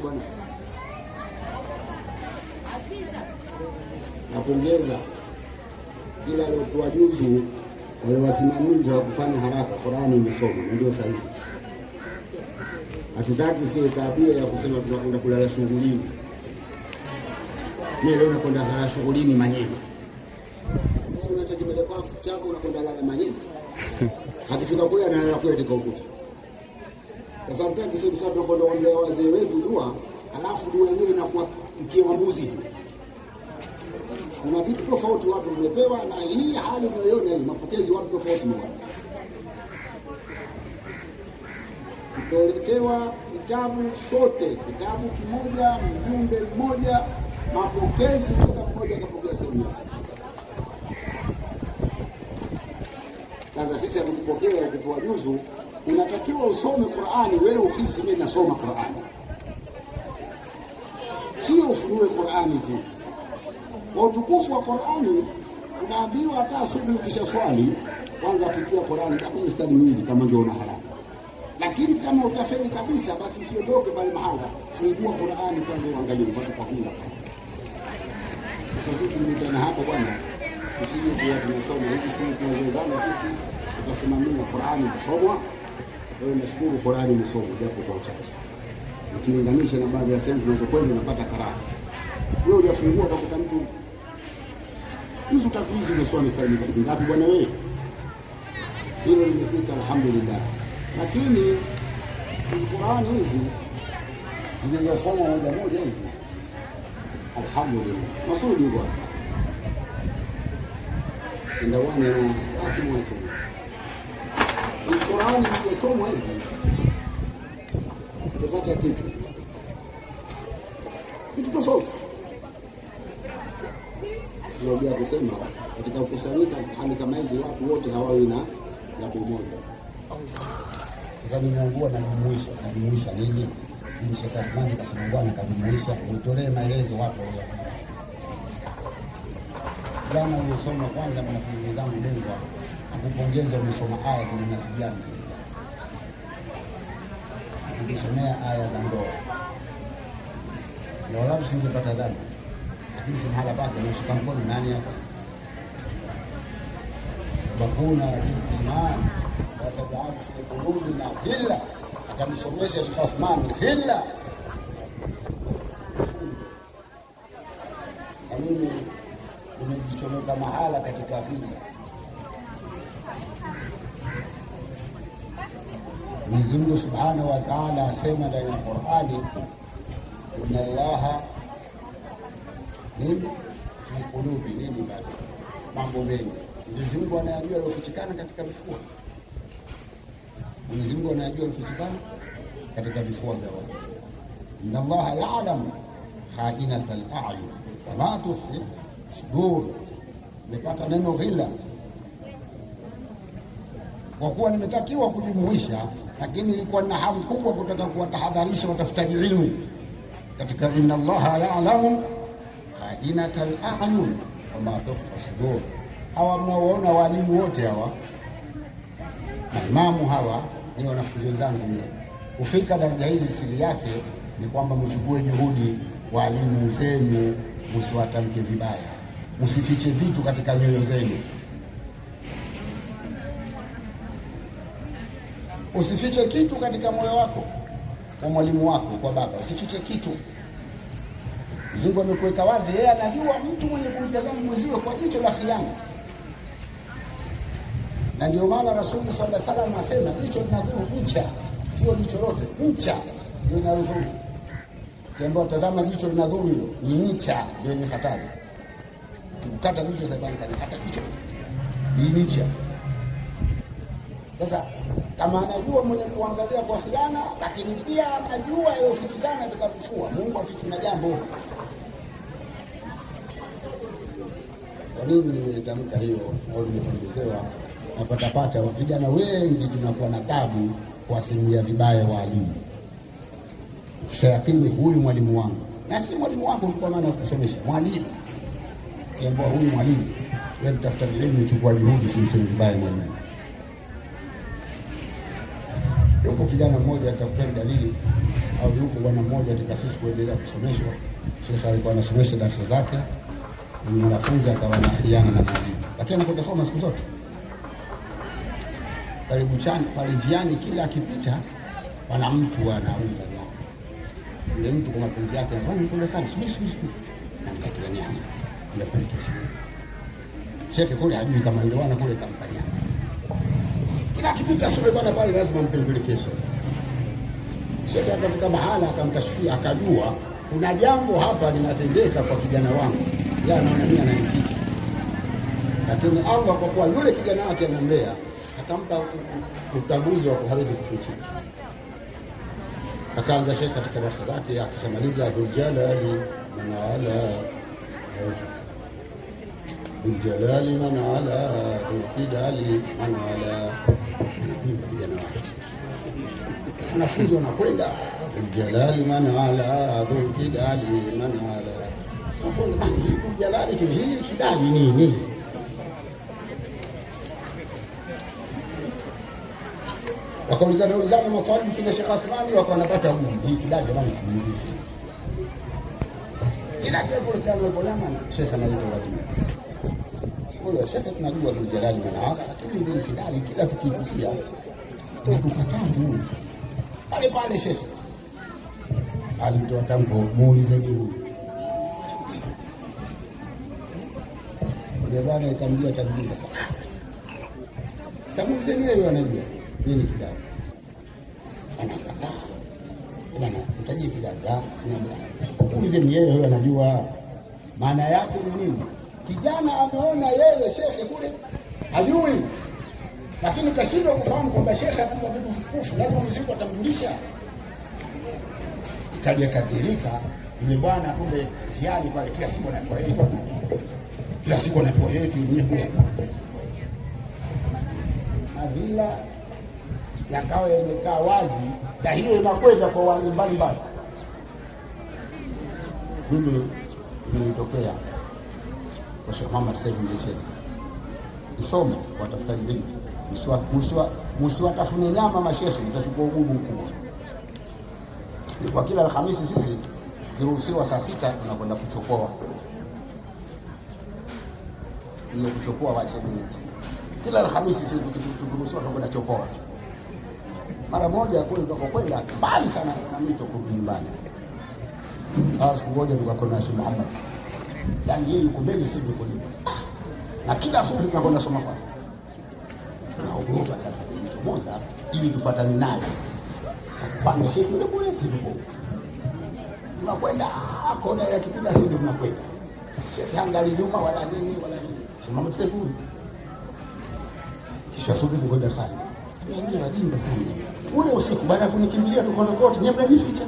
bwana. Napongeza kila aliotoa juzu, wale wasimamizi wa kufanya haraka. Qurani imesoma na ndio sahihi. Hatutaki sie tabia ya kusema tunakwenda kulala shughulini. Mimi leo nakwenda kulala shughulini Manyema. Sasa unaacha kimele kwako chako unakwenda lala Manyema. Akifika kule analala kule katika ukuta. Sasa mtaki sisi sasa tunakwenda kuombea wazee wetu dua, alafu dua yenyewe inakuwa mkia wa mbuzi tu. Kuna vitu tofauti watu wamepewa, na hii hali tunayoiona hii mapokezi watu tofauti ni watu. Tutoletewa kitabu sote, kitabu kimoja, mjumbe mmoja, mapokezi kila mmoja akapokea sehemu yake. Sasa sisi hatukupokea, ukipewa juzu unatakiwa usome Qur'ani, wewe uhisi mimi nasoma Qur'ani, sio ufunue Qur'ani tu. Kwa utukufu wa Qur'ani unaambiwa hata asubuhi ukisha swali kwanza pitia Qur'ani kama mistari miwili kama ndio una haraka, lakini kama utafeli kabisa, basi usiondoke pale mahala, fungua Qur'ani kwanza uangalie mpaka fadhila. Sasa sisi tumekutana hapa bwana, tusije kuwa tunasoma hizi sisi tunazoezana sisi, tutasimamia Qur'ani kusomwa. Kwa hiyo nashukuru Qur'ani imesomwa japo kwa uchache, ukilinganisha na baadhi ya sehemu tunazokwenda unapata karaha. Wewe hujafungua utakuta mtu hizo tatu hizi umesoma mistari mingapi bwana wewe? Hilo limepita alhamdulillah, lakini hizi Qur'ani hizi zilizosomwa moja moja hizi alhamdulillah. Masudi yuko wapi? Ndawani na asimu wache. Hizi Qur'ani zilizosomwa hizi tupata kitu kitu tofauti. Tunarudia kusema katika kukusanyika hali kama hizi, watu wote hawawi na jambo moja. Sasa nimeungua najumuisha, najumuisha nini? Ili Sheikh Athmani kasema bwana kajumuisha, utolee maelezo watu wao. Jana uliosoma kwanza, mwanafunzi mwenzangu Dengwa akupongeza, umesoma aya zinanasibiana, akisomea aya za ndoa na wala usingepata dhambi, lakini si mahala pake. Unashika mkono nani hapa? Sabakuna bil iman la taj'al fi qulubina ghilla. Akamsomesha Sheikh Athman ghilla. Na mimi nimejichomeka mahala katika ghilla. Mwenyezi Mungu Subhanahu wa Ta'ala asema ndani ya Qur'ani, inna Allaha nini fi qulubi nini, bado mambo mengi. Mwenyezi Mungu anayajua yaliyofichikana katika vifua. Mwenyezi Mungu anayajua yaliyofichikana katika vifua vya watu. Inna Allaha ya'lamu kha'inata al-a'yun wa ma tukhfi sudur. Nimepata neno ghila kwa kuwa nimetakiwa kujumuisha, lakini nilikuwa na hamu kubwa kutaka kuwatahadharisha watafutaji ilmu katika inna Allaha ya'lamu kha'inata al-a'yun wa ma tukhfi sudur. Hawa mnaoona walimu wote hawa maimamu hawa ni wanafunzi wenzangu mimi. Kufika daraja hizi, siri yake ni kwamba mchukue juhudi, walimu zenu msiwatamke vibaya, msifiche vitu katika nyoyo zenu. Usifiche kitu katika moyo wako kwa mwalimu wako, kwa baba, usifiche kitu. Mzungu amekuweka wazi, yeye anajua mtu mwenye kumtazama mwenziwe kwa jicho la khiana, na ndio maana Rasuli sallallahu alaihi wasallam asema jicho linadhuru ncha, sio jicho lote, ncha ndio inadhuru. Kiambiwa tazama jicho linadhuru, hilo ni ncha ndio yenye hatari. Ukikata jicho sasa, bali kanikata jicho, hii ncha. Sasa kama anajua mwenye kuangalia kwa khiana, lakini pia anajua yaliyofichikana katika kifua. Mungu afichi na jambo. Kwa nini nimetamka hiyo au nimeongezewa? Napatapata vijana wengi tunakuwa na tabu kuwasimulia vibaya waalimu. Ukishayakini huyu mwalimu wangu, na si mwalimu wako kwa maana ya kusomesha, mwalimu kiambiwa huyu mwalimu, wewe mtafuta elimu, chukua juhudi, simseme vibaya mwalimu. Yupo kijana mmoja atakupeni dalili, au yupo bwana mmoja katika sisi kuendelea kusomeshwa. Shekhe alikuwa anasomesha darasa zake, ni mwanafunzi akawa na khiana na mwalimu, lakini anakwenda soma siku zote pale buchani pale njiani, kila akipita pana mtu anauza nyama. Yule mtu kwa mapenzi yake anakwenda sana, subiri subiri subiri, anamkatia nyama, anapeleka shule. Shekhe kule hajui kama yule bwana kule kampa nyama. Kila akipita shule bwana pale lazima mpelekeshe. Shekhe akafika mahala akamkashifia, akajua kuna jambo hapa linatendeka kwa kijana wangu, yeye anaona mimi ananificha, lakini Allah kwa kuwa yule kijana wake anamlea akampa utambuzi wa hawezi kufichika. Akaanza shekhe katika darasa zake, akishamaliza dhuljalali man ala dhuljalali man ala dhulkidali man ala, anapimba kijana wake. Wanafunzi wanakwenda dhuljalali man ala dhulkidali man ala, wanafunzi hii dhuljalali tu hii kidali nini? Wakaulizana ulizana matwalibu kina Sheikh Athmani, wakawa wanapata ugumu hii kidali, jamani, tumuulize kila kitu. Sheikh analeta uratibu huyo. Shekhe, tunajua Dhuljalali man ala, lakini ndio kidali kila tukigusia tunatupa tabu pale pale. Shekhe alitoa tamko, muulizeni huyu yule bwana, ikamjia takbira sasa. Sasa muulizeni yeye, anajua nini kidali. Anakataa bwana, utajie kidali, muulizeni yeye, huyo anajua maana yake ni nini. Kijana ameona yeye shekhe kule hajui, lakini kashindwa kufahamu kwamba shekhe anampa vitu vitukufu, lazima Mwenyezi Mungu atamjulisha. Ikaja kadhirika yule bwana, kumbe njiani pale kila siku anapewa yeye, kila siku anapewa yeye tu mwenyewe, madhila yakawa yamekaa wazi, na hiyo inakwenda kwa walimu mbalimbali. Mimi imenitokea kwa Sheikh Muhammad Said Mlecheni, nisome watafutaji wengi, msiwatafune nyama mashekhe, mtachukua ugumu mkubwa. Ni kwa kila Alhamisi sisi tukiruhusiwa saa 6 tunakwenda kuchokoa. Hiyo kuchokoa wache mimi. Kila Alhamisi sisi tukiruhusiwa tunakwenda chokoa. Mara moja kule tunakokwenda mbali sana na mito kurudi nyumbani. Sasa siku moja tukakwenda Sheikh Muhammad, yaani yeye yuko mbele, sisi yuko nyuma, na kila asubuhi tunakwenda soma kwake. Tunaogopa sasa kujichomoza ili tufuatane naye, kufanya shekhi yule kule, sisi tuko tunakwenda kona ya kipiga, sisi tunakwenda shekhi angali nyuma wala nini wala nini. Sheikh Muhammad Said kisha asubuhi tukwenda sana, nyinyi wajinga sana. Ule usiku baada ya kunikimbilia tukondo kote, nyinyi mnajificha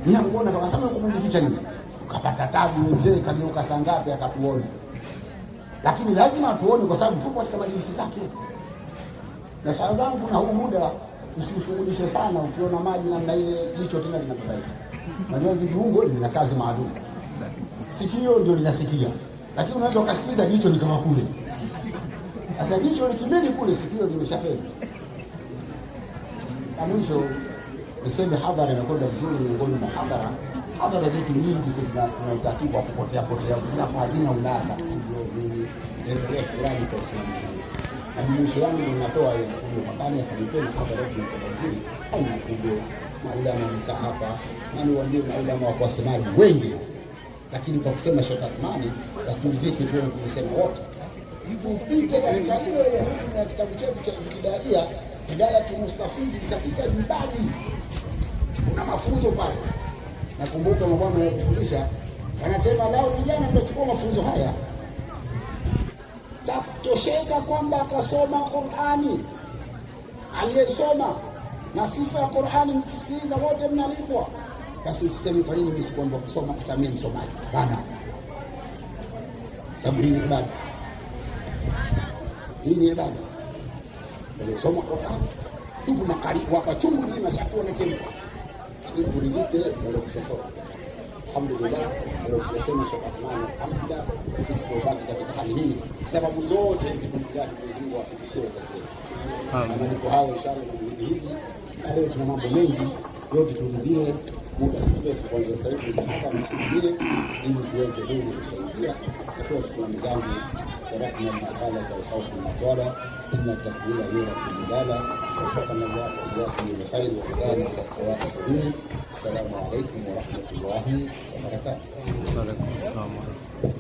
Niamkuona kama sasa kujificha nini? Ukapata tabu mzee kageuka saa ngapi akatuona. Lakini lazima atuone kwa sababu tuko katika majilisi zake. Na sala zangu na huu muda usiushughulishe sana, ukiona maji namna ile jicho tena linababaisha. Unajua hivi viungo vina kazi maalum. Sikio ndio linasikia. Lakini unaweza ukasikiliza jicho likawa kule. Sasa jicho likibidi kule, sikio limeshafeli. Na mwisho niseme hadhara imekwenda vizuri. Miongoni mwa hadhara zetu nyingi zina utaratibu wa kupotea potea, zinakuwa hazina ulada. Ndio nini, endelea shukrani kwa usimamizi na jumuisho yangu ndio natoa hiyo ndio mwakani afanye hadhara yetu imekwenda vizuri, haina fujo. Maulama wamekaa hapa na niwaambie maulama wa wasemaji wengi, lakini kwa kusema Sheikh Athmani basi turidhike tu tumesema wote, tupite katika ile ile hukumu ya kitabu chetu cha Ibtidaia Hidayatu Mustafidi katika dibaji kuna mafunzo pale. Nakumbuka mabwana wa kufundisha wanasema, lao vijana mnachukua mafunzo haya, tatosheka kwamba akasoma Qur'ani, aliyesoma na sifa ya Qur'ani, mkisikiliza wote mnalipwa. Basi usiseme kwa nini mimi sikuambiwa kusoma kwa sababu mimi msomaji. Hapana, sababu hii ni ibada, hii ni ibada. Waliosoma Qur'ani tupo makaribu hapa chungu nzima shatu wanachemka, lakini turidhike wale kushasoma. Alhamdulillah, leo tunasema Sheikh Athmani, alhamdulillah, sisi tumebaki katika hali hii, sababu zote hizi biidhnillah Mwenyezi Mungu awafikishie wazazi wetu. Na malipo hayo ishara na juhudi hizi, na leo tuna mambo mengi, yote turidhie muda si mrefu kuanzia sasa hivi mpaka mtulie, ili tuweze leo kusaidia. Natoa shukrani zangu تركنا المقالة والخوف من المطالة إن التكبير يورث الجدال. وفقنا الله وإياكم للخير وهدانا إلى سواء السبيل. السلام عليكم ورحمة الله وبركاته. وعليكم السلام ورحمة.